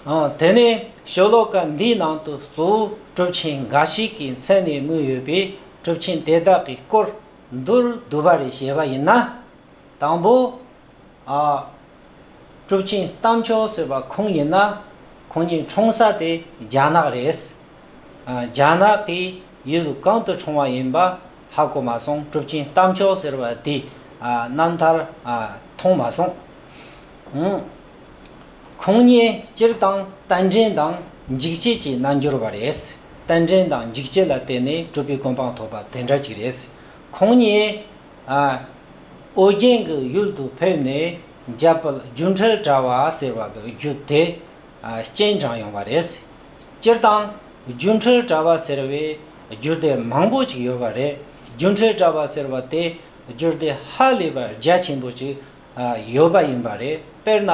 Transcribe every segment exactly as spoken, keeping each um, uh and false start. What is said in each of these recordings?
ཨ། དེ་ནས་ཤོ་ལོ་ཀ་འདིའི་ནང་དུ་གཙོ་བོ་གྲུབ་ཆེན་འགའ་ཞིག་གི་མཚན་ནས་དམིགས་ཡོད་པའི་གྲུབ་ཆེན་དེ་དག་གི་སྐོར་མདོར་བསྡུས་པ་རེ་བཤད་པ་ཡིན་ན། དང་པོ། ཨ། གྲུབ་ཆེན་རྟ་མཆོག་ཟེར་བ་ཁོང་ཡིན་ན། ཁོང་ཉིད་འཁྲུངས་ས་དེ་རྒྱ་ནག་རེད། ཨ། རྒྱ་ནག་གི་ཡུལ་གང་དུ་འཁྲུངས་པ་ཡིན་པ་ཧ་གོ་མ་སོང་། གྲུབ་ཆེན་རྟ་མཆོག་ཟེར་བ་དེ། ཨ། རྣམ་ཐར། ཨ། མཐོང་མ་སོང་། ཨང་། ཁོང་ཉིད་སྤྱིར་བཏང་རྟེན་འབྲེལ་དང་འཇིགས་བྱེད་ཀྱི་རྣལ་འབྱོར་བ་རེད། རྟེན་འབྲེལ་དང་འཇིགས་བྱེད་ལ་བརྟེན་ནས་གྲུབ་པའི་གོ་འཕང་ཐོབ་པ་དེ་འདྲ་ཅིག་རེད། ཁོང་ཉིད། ཨ། ཨོ་རྒྱན་གྱི་ཡུལ་དུ་ཕེབས་ནས་རྒྱ་བོད་སྒྱུ་འཕྲུལ་དྲ་བ་ཟེར་བ་གི་རྒྱུད་དེ། ཨ། སྤྱན་དྲངས་ཡོང་བ་རེད། སྤྱིར་བཏང་སྒྱུ་འཕྲུལ་དྲ་བ་ཟེར་བའི་རྒྱུད་སྡེ་མང་པོ་ཅིག་ཡོད་པ་རེད། སྒྱུ་འཕྲུལ་དྲ་བ་ཟེར་བ་དེ་རྒྱུད་སྡེ་ཧ་ལས་པ་རྒྱ་ཆེན་པོ་ཅིག་ཨ། ཡོད་པ་ཡིན་པ་རེད། དཔེར་ན།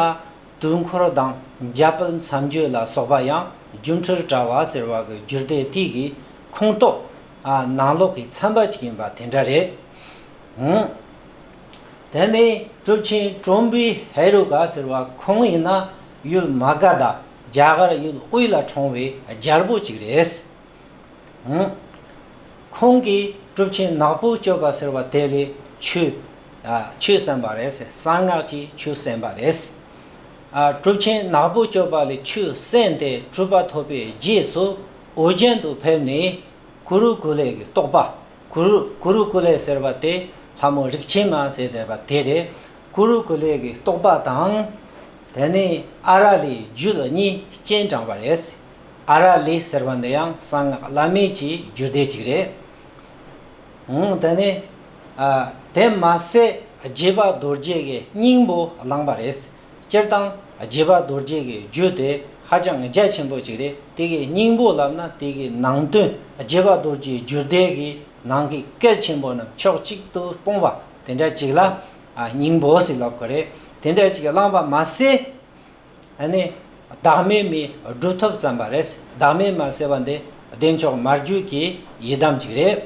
དུས་འཁོར་དང་རྒྱ་བོད་མཚམས་སྦྱོར་ལ་སོགས་པ་ཡང་སྒྱུ་འཕྲུལ་དྲ་བ་ཟེར་བ་གི་རྒྱུད་སྡེ་དེ་གི་ཁོངས་གཏོགས། ཨ། ནང་ལོགས་ཀྱི་ཚན་པ་ཅིག་ཡིན་པ་དེ་འདྲ་རེད། ཨང་། དེ་ནས་གྲུབ་ཆེན་ཀྲོམ་བི་ཧེ་རུ་ཀ་ཟེར་བ་ཁོང་ཡིན་ན་ཡུལ་མ་ག་དྷ། རྒྱ་གར་ཡུལ་དབུས་ལ་འཁྲུངས་པའི་རྒྱལ་པོ་ཅིག་རེད། ཨང་། ཁོང་གིས་གྲུབ་ཆེན་ནག་པོ་སྤྱོད་པ་ཟེར་བ་དེ་ལས་ཆོས། ཨ། ཆོས་གསན་པ་རེད། གསང་སྔགས་ཀྱི་ཆོས་གསན་པ་རེད། ཨ། གྲུབ་ཆེན་ནག་པོ་སྤྱོད་པ་ལས་ཆོས་གསན་ཏེ་གྲུབ་པ་ཐོབ་པའི་རྗེས་སུ་ཨོ་རྒྱན་དུ་ཕེབས་ནས་གུ་རུ་ཀུ་ལེ་གི་རྟོགས་པ། གུ་རུ། གུ་རུ་ཀུ་ལེ་ཟེར་བ་དེ་ལྷ་མོ་རིགས་ཆེན་མ་ཟེར་བསྡད་པ་དེ་རེད། གུ་རུ་ཀུ་ལེ་གི་རྟོགས་པ་དང་། དེ་ནས་ཨ་ར་ལའི་རྒྱུད་གཉིས་སྤྱན་དྲངས་པ་རེད། ཨ་ར་ལའི་ཟེར་བ་འདི་ཡང་གསང་སྔགས་བླ་མེད་ཀྱི་རྒྱུད་སྡེ་ཅིག་རེད། ཨང་། དེ་ནས། ཨ། དེ་མ་ཟད་རྗེ་འབངས་རྡོ་རྗེ་གི་སྙིང་པོ་བླངས་པ་རེད། སྤྱིར་བཏང་རྗེ་འབངས་རྡོ་རྗེ་གི་རྒྱུད་དེ་ཧ་ཅང་རྒྱ་ཆེན་པོ་ཅིག་རེད། དེ་གི་སྙིང་པོ་ལབ་ན་དེ་གི་ནང་དོན། རྗེ་འབངས་རྡོ་རྗེའི་རྒྱུད་སྡེ་གི་ནང་གི་གལ་ཆེན་པོ་རྣམས་ཕྱོགས་གཅིག་ཏུ་སྤུངས་པ་དེ་འདྲ་ཅིག་ལ། ཨ། སྙིང་པོ་ཟེར་ལབ་དགོས་རེད། དེ་འདྲ་ཅིག་བླངས་པ་མ་ཟད། ཨ་ནི། བདག་མེད་མའི་སྒྲུབ་ཐབས་བརྩམས་པ་རེད། བདག་མེད་མ་ཟེར་བ་འདི་བདེ་མཆོག་མ་རྒྱུད་ཀྱི་ཡི་དམ་ཅིག་རེད།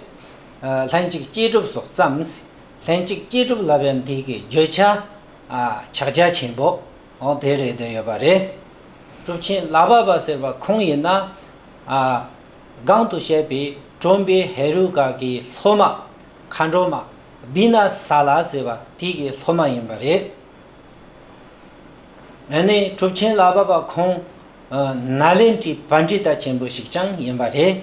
ཨ། ལྷན་ཅིག་སྐྱེས་སྒྲུབ་སོགས་བརྩམས། ལྷན་ཅིག་སྐྱེས་སྒྲུབ་ལབ་ཡ་འདི་གི་བརྗོད་བྱ། ཨ། ཕྱག་རྒྱ་ཆེན་པོ། འོ་དེ་རེད་བསྡད་ཡོད་པ་རེད། གྲུབ་ཆེན་ལྷ་བབས་པ་ཟེར་བ་ཁོང་ཡིན་ན། ཨ། གོང་དུ་བཤད་པའི་ཀྲོམ་བི་ཧེ་རུ་ཀ་གི་སློབ་མ། མཁའ་འགྲོ་མ་བི་ན་ས་ལ་ཟེར་བ་དེ་གི་སློབ་མ་ཡིན་པ་རེད། ཨ་ནི་གྲུབ་ཆེན་ལྷ་བབས་པ་ཁོང་། ཨ། ནཱ་ལེནྡྲའི་པཎྜི་ཏ་ཆེན་པོ་ཞིག་ཀྱང་ཡིན་པ་རེད།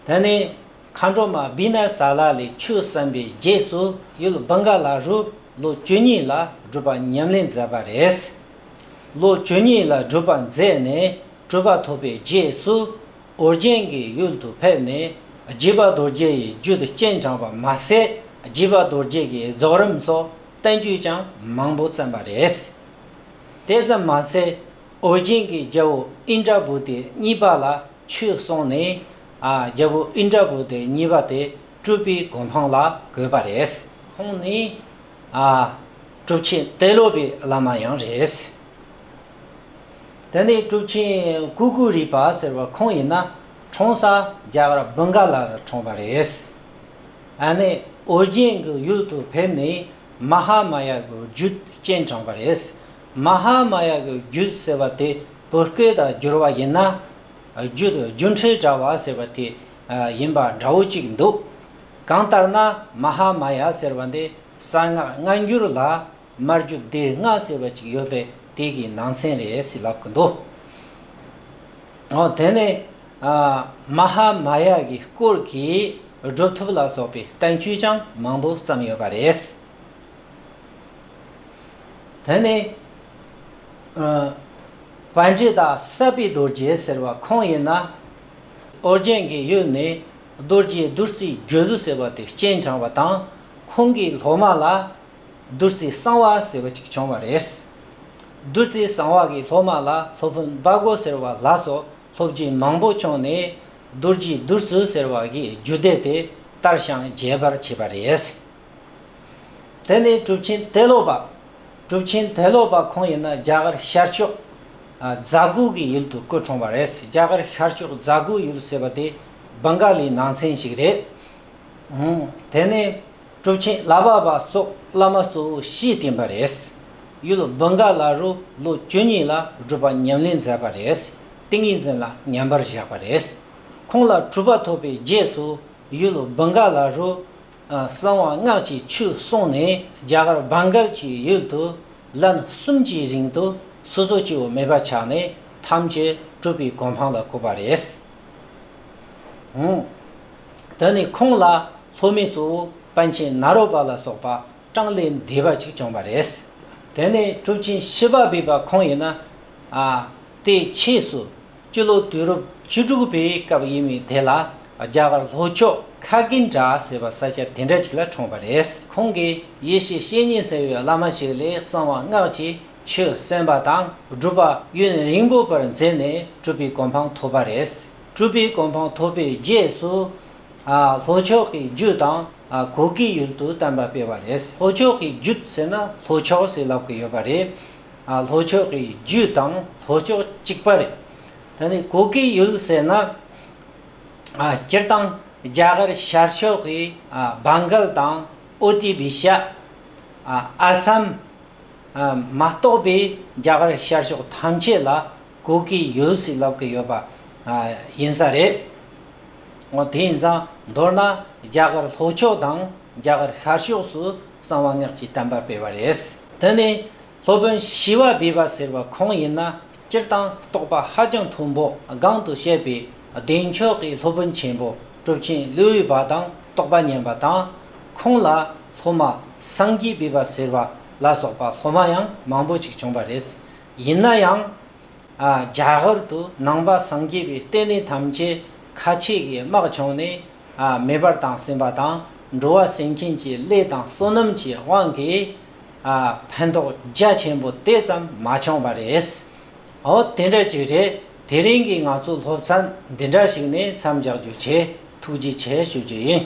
དེ་ནས་མཁའ་འགྲོ་མ་བི་ན་ས་ལ་ལས་ཆོས་གསན་པའི་རྗེས་སུ་ཡུལ་བྷང་ག་ལ་རུ་ལོ་བཅུ་གཉིས་ལ་སྒྲུབ་པ་ཉམས་ལེན་མཛད་པ་རེད། ལོ་བཅུ་གཉིས་ལ་སྒྲུབ་པ་མཛད་ནས་གྲུབ་པ་ཐོབ་པའི་རྗེས་སུ་ཨོ་རྒྱན་གྱི་ཡུལ་དུ་ཕེབས་ནས་རྗེ་འབངས་རྡོ་རྗེ་ཡི་རྒྱུད་སྤྱན་དྲངས་པ་མ་ཟད། རྗེ་འབངས་རྡོ་རྗེ་གི་རྫོགས་རིམ་སོགས་བསྟན་བཅོས་ཀྱང་མང་པོ་བརྩམས་པ་རེད། དེ་ཙམ་མ་ཟད། ཨོ་རྒྱན་གྱིས་རྒྱལ་པོ་ཨིནྡྲ་བྷུ་ཏི་གཉིས་པ་ལ་ཆོས་གསུངས་ནས། ཨ། རྒྱལ་པོ་ཨིནྡྲ་བྷུ་ཏི་གཉིས་པ་དེ་གྲུབ་པའི་གོ་འཕང་ལ་བཀོད་པ་རེད། ཁོང་ནི། ཨ། གྲུབ་ཆེན་ཏེ་ལོ་པའི་བླ་མ་ཡང་རེད། དེ་ནས་གྲུབ་ཆེན་ཀུ་ཀུ་རི་པ་ཟེར་བ་ཁོང་ཡིན་ན་འཁྲུངས་ས་རྒྱ་གར་བྷང་ག་ལ་ལ་འཁྲུངས་པ་རེད། ཨ་ནི་ཨོ་རྒྱན་གྱི་ཡུལ་དུ་ཕེབས་ནས་མ་ཧཱ་མ་ཡ་གི་རྒྱུད་སྤྱན་དྲངས་པ་རེད། མ་ཧཱ་མ་ཡ་གི་རྒྱུད་ཟེར་བ་དེ་བོད་སྐད་དུ་བསྒྱུར་བ་ཡིན་ན། རྒྱུད་སྒྱུ་འཕྲུལ་དྲ་བ་ཟེར་བ་དེ་ཡིན་པ་འདྲ་བོ་ཅིག་འདུག་གང་ལྟར་ན་མ་ཧཱ་མ་ཡ་ཟེར་བ་འདི་གསང་སྔགས་སྔ་འགྱུར་ལ་མ་རྒྱུད་སྡེ་ལྔ་ཟེར་བ་ཅིག་ཡོད་པས་དེ་གི་ནང་ཚན་རེད་ཟེར་ལབ་ཀྱི་འདུག་འོ་དེ་ནས། ཨ། མ་ཧཱ་མ་ཡ་གི་སྐོར་གྱི་སྒྲུབ་ཐབས་ལ་སོགས་པའི་བསྟན་བཅོས་ཀྱང་མང་པོ་བརྩམས་ཡོད་པ་རེད། དེ་ནས། ཨ། པཎྜི་ཏ་ས་པི་རྡོ་རྗེ་ཟེར་བ་ཁོང་ཡིན་ན། ཨོ་རྒྱན་གྱི་ཡུལ་ནས་རྡོ་རྗེ་བདུད་རྩིའི་རྒྱུད་ཟེར་བ་དེ་སྤྱན་དྲངས་པ་དང་། ཁོང་གི་སློབ་མ་ལ་བདུད་རྩི་གསང་བ་ཟེར་བ་ཅིག་བྱུང་བ་རེད། བདུད་རྩི་གསང་བ་གི་སློབ་མ་ལ་སློབ་དཔོན་སྦ་སྒོ་ཟེར་བ་ལ་སོགས་སློབ་བརྒྱུད་མང་པོ་བྱུང་ནས་རྡོ་རྗེ་བདུད་རྩི་ཟེར་བ་གི་རྒྱུད་སྡེ་དེ་དར་ཞིང་རྒྱས་པར་བྱས་པ་རེད། དེ་ནས་གྲུབ་ཆེན་ཏེ་ལོ་པ། གྲུབ་ཆེན་ཏེ་ལོ་པ་ཁོང་ཡིན་ན་རྒྱ་གར་ཤར་ཕྱོགས། ཨ། ཛ་གུ་གི་ཡུལ་དུ་སྐུ་འཁྲུངས་པ་རེད། རྒྱ་གར་ཤར་ཕྱོགས་ཛ་གུ་ཡུལ་ཟེར་བ་དེ་བྷང་ག་ལའི་ནང་ཚན་ཞིག་རེད། ཨང་། དེ་ནས་གྲུབ་ཆེན་ལྷ་བབས་པ་སོགས་བླ་མ་གཙོ་བོ་བཞི་བསྟེན་པ་རེད། ཡུལ་བུམ་འགལ་ལ་རུ་ལོ་བཅུ་གཉིས་ལ་སྒྲུབ་པ་ཉམས་ལེན་མཛད་པ་རེད། ཏིང་ངེ་འཛིན་ལ་ཉམས་པར་བཞག་པ་རེད། ཁོང་ལ་གྲུབ་པ་ཐོབ་པའི་རྗེས་སུ་ཡུལ་བུམ་འགལ་ལ་རུ་གསང་བ་སྔགས་ཀྱི་ཆོས་གསུངས་ནས། རྒྱ་གར་བྷང་གལ་གྱི་ཡུལ་དུ་ལན་གསུམ་གྱི་རིང་དུ་སོ་སོ་སྐྱེ་བོ་མེད་པ་ཆགས་ནས། ཐམས་ཅད་གྲུབ་པའི་གོ་འཕང་ལ་བཀོད་པ་རེད། ཨང་། དེ་ནས་ཁོང་ལ་སློབ་མའི་གཙོ་བོ་པཎ་ཆེན་ནཱ་རོ་པ་ལ་སོགས་པ་གྲངས་ལས་འདས་པ་ཅིག་བྱུང་བ་རེད། དེ་ནས་གྲུབ་ཆེན་ཞི་བ་བྷེ་པ་ཁོང་ཡིན་ན། ཨ། དེའི་ཕྱིས་སུ་སྤྱི་ལོ་དུས་རབས་བཅུ་དྲུག་པའི་སྐབས་ཡིན་མིན་དེ་ལ། རྒྱ་གར་ལྷོ་ཕྱོགས་ཁ་གི་འདྲ་ཟེར་བ་ས་ཆ་དེ་འདྲ་ཅིག་ལ་འཁྲུངས་པ་རེད། ཁོང་གིས་ཡེ་ཤེས་བཤེས་གཉེན་ཟེར་བའི་བླ་མ་ཞིག་ལས་གསང་བ་སྔགས་ཀྱི་ཆོས་གསན་པ་དང་། སྒྲུབ་པ་ཡུན་རིང་པོ་བར་མཛད་ནས་གྲུབ་པའི་གོ་འཕང་ཐོབ་པ་རེད། གྲུབ་པའི་གོ་འཕང་ཐོབ་པའི་རྗེས་སུ། ཨ། ལྷོ་ཕྱོགས་ཀྱི་རྒྱུད་དང་། ཨ། གུ་གེ་ཡུལ་དུ་བསྟན་པ་སྤེལ་བ་རེད། ལྷོ་ཕྱོགས་ཀྱི་རྒྱུད་ཟེར་ན་ལྷོ་ཕྱོགས་ཟེར་ལབ་ཀྱི་ཡོད་པ་རེད། ཨ། ལྷོ་ཕྱོགས་ཀྱི་རྒྱུད་དང་ལྷོ་ཕྱོགས་གཅིག་པ་རེད། ད་ནི་གུ་གེ་ཡུལ་ཟེར་ན། ཨ། སྤྱིར་བཏང་རྒྱ་གར་ཤར་ཕྱོགས་ཀྱི། ཨ། བྷང་གལ་དང་ཨོ་ཏི་བི་ཤ། ཨ། ཨ་སམ། ཨ། མ་གཏོགས་པའི་རྒྱ་གར་ཤར་ཕྱོགས་ཐམས་ཅད་ལ་གུ་གེ་ཡུལ་ཟེར་ལབ་ཀྱི་ཡོད་པ། ཨ། ཡིན་ས་རེད། འོ། དེ་ཡིན་ཙང་མདོར་ན་རྒྱ་གར་ལྷོ་ཕྱོགས་དང་རྒྱ་གར་ཤར་ཕྱོགས་སུ་གསང་བ་སྔགས་ཀྱི་བསྟན་པ་སྤེལ་བ་རེད། དེ་ནས་སློབ་དཔོན་ཞི་བ་བྷེ་པ་ཟེར་བ་ཁོང་ཡིན་ན། སྤྱིར་བཏང་རྟོགས་པ་ཧ་ཅང་མཐོན་པོ། གོང་དུ་བཤད་པའི་བདེ་མཆོག་གི་སློབ་དཔོན་ཆེན་པོ་གྲུབ་ཆེན་ཀླུ་འོད་པ་དང་རྟོགས་པ་ཉམས་པ་དང་། ཁོང་ལ་སློབ་མ་སངས་རྒྱས་བྷེ་པ་ཟེར་བ་ལ་སོགས་པ་སློབ་མ་ཡང་མང་པོ་ཅིག་བྱུང་བ་རེད། ཡིན་ན་ཡང་། ཨ། རྒྱ་གར་དུ་ནང་པ་སངས་རྒྱས་པའི་བསྟི་གནས་ཐམས་ཅད་ཁ་ཆེ་གི་དམག་བྱུང་ནས། ཨ། མེ་འབར་དང་ཟིན་པ་དང་། འགྲོ་བ་སེམས་ཅན་གྱི་ལས་དང་བསོད་ནམས་ཀྱི་དབང་གིས། ཨ། ཕན་ཐོགས་རྒྱ་ཆེན་པོ་དེ་ཙམ་མ་བྱུང་བ་རེད། འོ། དེ་འདྲ་ཅིག་རེད། དེ་རིང་གི་ང་ཚོའི་སློབ་ཚན་འདི་འདྲ་ཞིག་ནས་མཚམས་འཇོག་རྒྱུ་བྱས། ཐུགས་རྗེ་ཆེ་ཞུ་རྒྱུ་ཡིན།